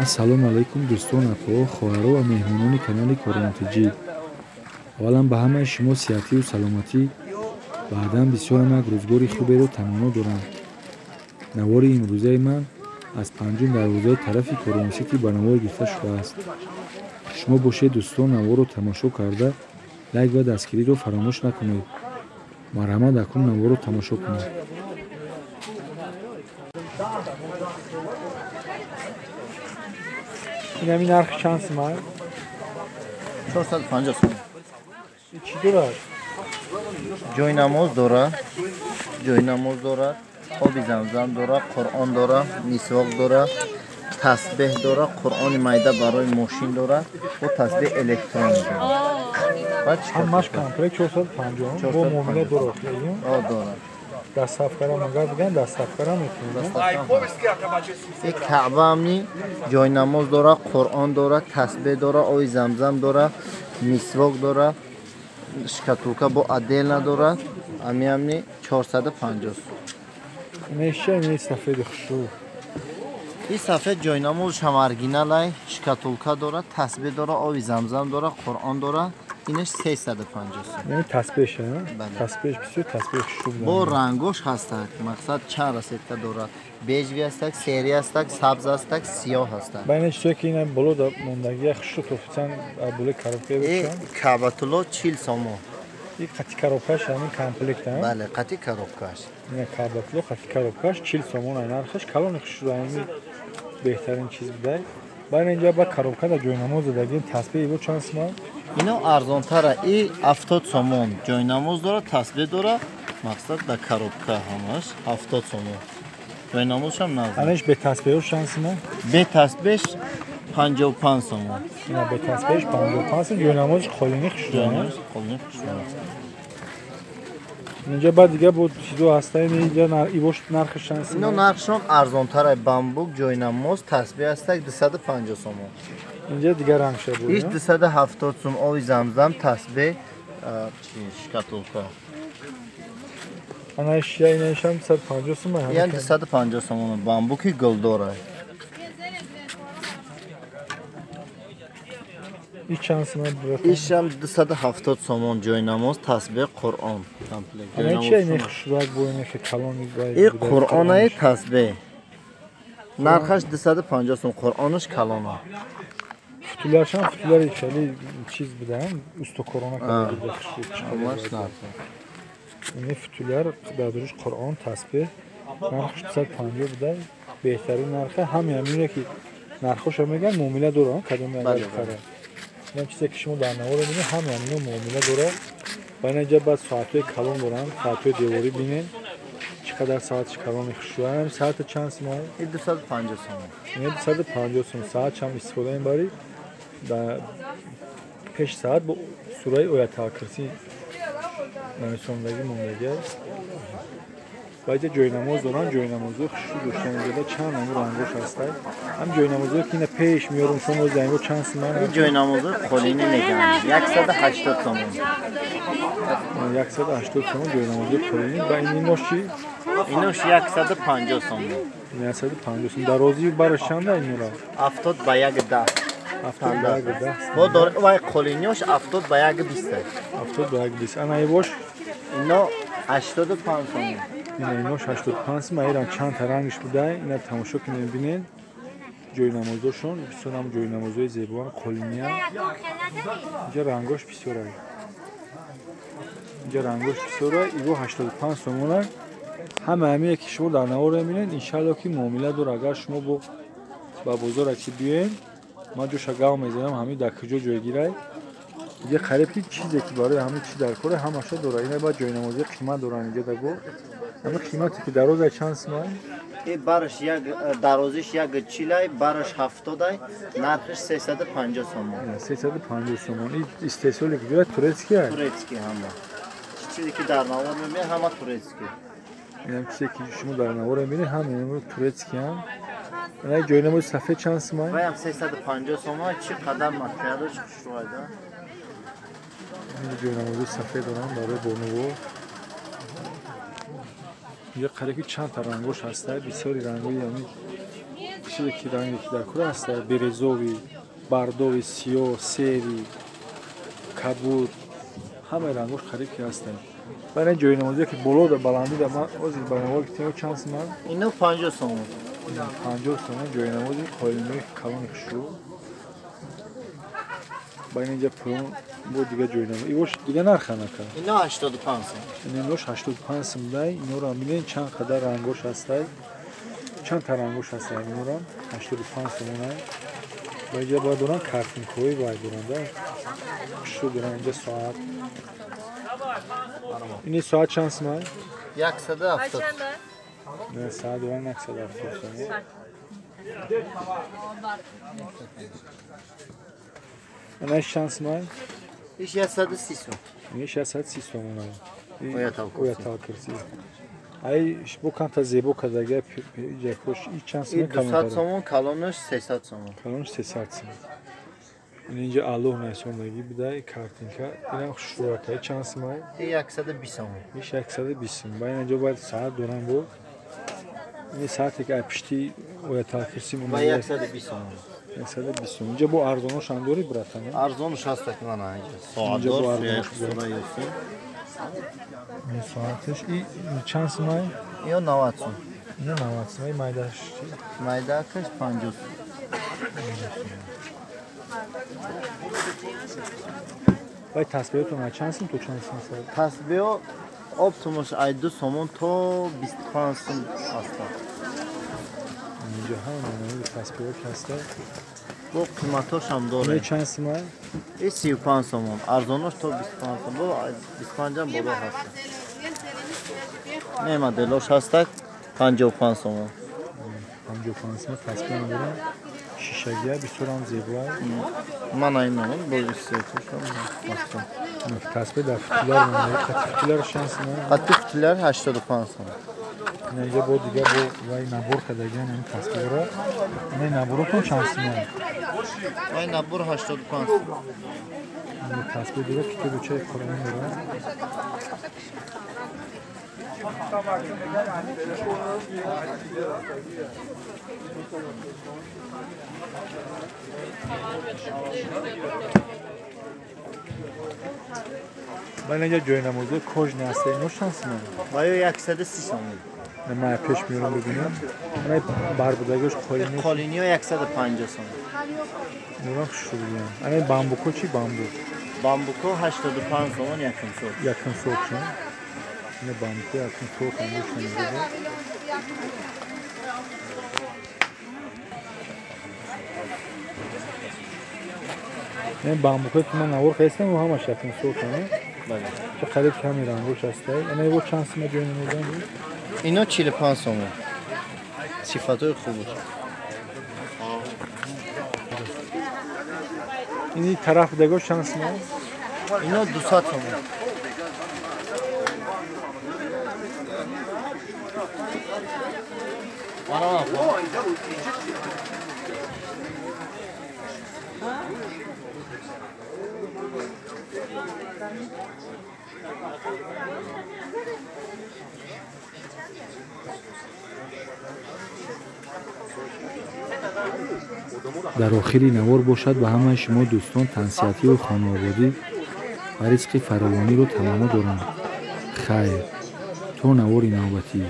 Ассалому алайкум дӯстон, апоҳо, хоҳаро ва меҳмонони канали Корвонтиҷӣ. Аввалан ба ҳамаи шумо сиҳатию саломатӣ, баъдан бисёрам як рӯзгори хуберо таманно дорам. Навори имрӯзаи ман аз панҷум дарвозаи тарафи Корвонсити ба навор гирифта шудааст. Шумо бошед дӯстон, наворро тамошо карда лайк ва дастгириро фаромӯш накунед. Марҳамат, акнун наворро тамошо кунед. Инами нарх чанд сумай? 450 сум. Чӣ дорад? Ҷои намоз дорад, ҷои намоз дорад, оби замзам дорад, Қуръон дорад, мисвок дорад, тасбеҳ дорад, Қуръони майда барои мошин дорад ва тасбеҳ электронӣ дорад. Ҳамаш комплект 450 бо муомила дорад. О, дорад. Дастафкара магар биган, дастафкара метавонад. Ин Каъба ҳамни ҷои намоз дорад, Қуръон дорад, тасбеҳ дорад, оби замзам дорад, мисвок дорад, шкатулка бо отдельно дорад. Ами ҳамни 450 сум. Инаш чия? Ин сафеди хушрӯ. Ин сафед ҷои намозш ҳам оригиналай, шкатулка дорад, тасбеҳ дорад, оби замзам дорад, Қуръон дорад. Инаш 350 сум. Яъне тасбеҳш, тасбеҳ бисёр тасбеҳ хушрӯ. Бо рангош ҳастак, мақсад чанд расетка дорад. Бежевый ҳастак, серый ҳастак, сабз ҳастак, сиёҳ ҳастак. Ба ин чизое ки ина боло мондагия хушрӯ тофтан болои коробка чанд? Каъбатулло 40 сомон. Ин қати коробкаш ҳамин комплект, а? Бале, қати коробкаш. Ина каъбатулло қати коробкаш 40 сомон ай нархаш, калони хушрӯ, ҳамин беҳтарин чиз будай. Ба ин инҷа ба коробка дар ҷойнамоз задагим тасбеҳ ибо чанд сомон? Ино арзонтара, и 70 сомон. Ҷойнамоз дорад, тасбеҳ дорад, мақсад дар коробка ҳамаш 70 сомон. Ҷойнамозшам нағз. Анаш бе тасбеҳ чанд сомон? Бе тасбеҳ 55 сомон. Ина бе тасбеҳ 55 сомон, ҷойнамоз қолини хушрӯ. Ҷойнамоз қолини хушрӯ. Инҷа баъд дига бо чизо ҳаста, инҷа ибош нархаш чанд сомон? Ино нархшон арзонтара, бамбук, ҷойнамоз, тасбеҳ ҳастак 250 сомон. Инҷа дигар рангша буд. Иш 270 сум, оби замзам, тасбеҳ, шкатулка. Ана иш я инашам 250 сум. Ян 250 сомон, бамбуки гулдора. Иш чанд сум буд? Ишам 270 сомон, ҷойнамоз, тасбеҳ, Қуръон комплект. Ана чи ин хушрак бо ин хе калони бай? Ин Қуръонаи тасбеҳ. Нархаш 250 сум, Қуръонаш калона. Футуларшам футулари хеле чиз будан, устокорона карда ҳамаш нарх. Ин футуляр дар дуруш Қуръон, тасбеҳ, нархаш 250 буда, беҳтарин нарха. Ҳамин ҳамине ки нархошо мегӯянд, муомила дорад, кадоме агар бихарад. Ин чизе ки шумо дар навор мебинед, ҳамин ҳамино муомила дорад. Ва инҷа баъд соатҳои калон доранд, соатҳои деворӣ бинед. Чӣ қадар соатш калони хушрӯ. Ҳамин соат чанд сомон? Ин 250 сомон. Ин 250 сом соат чам истифода мебарӣ. Дар пеш соат бо сураи Оятулкурсӣ нависондагӣ мондагӣ аст. Ва инҷа ҷойнамоз доранд, ҷойнамозҳои хушрӯ доштан. Инҷа чанд намуд рангош ҳастанд. Ҳам ҷойнамозҳое ки ина пеш меорам, шумо дар инҷо чанд сомон? Ин ҷойнамозҳои қолинӣ мегӯянд, 180 сомон. 180 сомон ҷойнамозҳои қолинӣ. Ва ин инош чӣ? Инош 150 сомон. 150 сом. Дарозии бараш чанд инора? 70 ба 1.10. 70 ба 1.10. Бо дор вай қолиниёш 70 ба 1.20. 70 ба 1.20. Ана ибош? Ино 85 сомон. Ина инош 85 сом. Айран чанд та рангш буда, ина тамошо кунед, бинед. Ҷойнамозошон бисёр ҳам ҷойнамозҳои зебоан, қолиния. Инҷа рангош бисёр аст. Инҷа рангош бисёр аст. Иво 85 сомон аст. Ҳама ҳамие ки шумо дар навор мебинед, иншаалло ки муомила дорад. Агар шумо бо ба бозор ки биёед, ман ҷоша гав мезанам, ҳамин дар куҷо ҷойгирай. Дига қариб ки чизе ки барои ҳамин чи дар коре ҳамаша дорад. Ина баъд ҷойнамозии қимат доранд инҷа даго. Ҳамин қимате ки дарозай чанд сомон? Ин бараш як дарозиш 1.40, бараш 70, нархаш 350 сомон. 350 сомон. Ин истеҳсоли куҷоя? Турецкий? Турецкий ҳама. Чизе ки дар навор мебинед ҳама турецкий. Инам чизе ки шумо дар навор мебинед ҳама инам турецкий ҳам. Ина ҷойнамози сафед чанд сомон? Ваям 350 сомон. Чӣ қадар материалаш хушрӯ да? Ин ҷойнамози сафед доранд барои бонуво. Инҷа қариб ки чанд та рангош ҳаста, бисёри рангои ҳамин Чизе ки ранге ки дар кура ҳаст, бирезови, бардови, сиёҳ, сери, кабуд, ҳамаи рангош қариб ки ҳастанд. Баъд ҷойнамозе ки боло да баландӣ да ман ҳозир ба навор гуфтем чанд сомон? Ино 50 сомон. 50 сомон ҷойнамози қолинои калони хушрӯ. Ба инҷа пулон бо дига ҷойнамоз. Ивош дига нарха нака. Ино 85 сом. Инош 85 сом дай. Инора бинед чанд қадар рангош ҳастай. Чанд та рангош ҳастай инора 85 сомонай. Ба инҷа бояд доран картинкҳои бояд доран да. Хушрӯ доран инҷа соат. Ини соат чанд сомон? 170. Не, соат доран 170 сомон. Инаш чанд сомон? Иш 130 сом. Иш 130 сомон. Оятал курси. Ай бо камта зебо кардага ҷакош и чанд сомон? 200 сомон, калонаш 300 сомон. Калонаш 300 сомон. Инҷа аллоҳ насондагӣ бидай картинка. Инам хушрӯякай чанд сомон? 120 сомон. Иш 120 сом. Ба инҷо бояд соат дорам бо. Ин соате ки пишти оятал курси мо 120 сомон. 120 сом. Инҷа бо арзонош ҳам дорӣ братан? Арзонош ҳаст ки мана инҷа. Соат дор, сура Юсуф. Ин соаташ и чанд сомон? Ино 90 сом. Ино 90 сом. И майдаш чи? Майдакаш 50 сом. Вай тасбиҳотон аз чанд сом то чанд сом? Тасбиҳо оптумаш аз 2 сомон то 25 сом ҳастанд. Инҷа ҳама намуди тасбиҳо ки ҳастанд. Бо қиматош ҳам дорем. Ин чанд сомон? Ин 35 сомон. Арзонош то 25 сом. Бо 25 ҳам боло ҳаст. Не, моделош ҳастак 55 сомон. 55 сом тасбиҳ дорам. Шишагия бисёр ҳам зебоа. Ман ин бо истеъдодшам ҳастам. Тасбиҳ дар фитилар монда. Фитилар чанд сомон? Қатъи фитилар 85 сомон. Инҷа бо дига бо вай набор кардагиан ин тасбиҳро. Ин наборотон чанд сомон? Вай набор 85 сом. Ин тасбиҳ дига китобчаи Қуръон дорад. Ман инҷа ҷойнамози кожни ҳаст. Ино чанд сомон? Вай 130 сомон. Ман пеш меорам бибинам. Ана барбудагиш қолини. Қолиниё 150 сомон. Инорам хушрӯ бигӯям. Ана бамбуко чи бамбу? Бамбуко 85 сомон якум сорт. Якум сорт чун? Ина бамбуко якум сорт ҳам бошанд. Ин бамбукое ки ман навор хестам, ҳамаш якум сорт ҳам. Бале. Чӣ қариб ками рангош ҳастай. Ана иво чанд сима ҷой намудам? Ино 45 сомон. Сифатҳои хуб. Ини тараф дагош чанд сима? Ино 200 сомон. Дар охири навор бошад ба ҳамаи шумо дӯстон тансиҳатию хонаободӣ ва ризқи фаровониро таманно дорам. Хайр, то навори навбатӣ.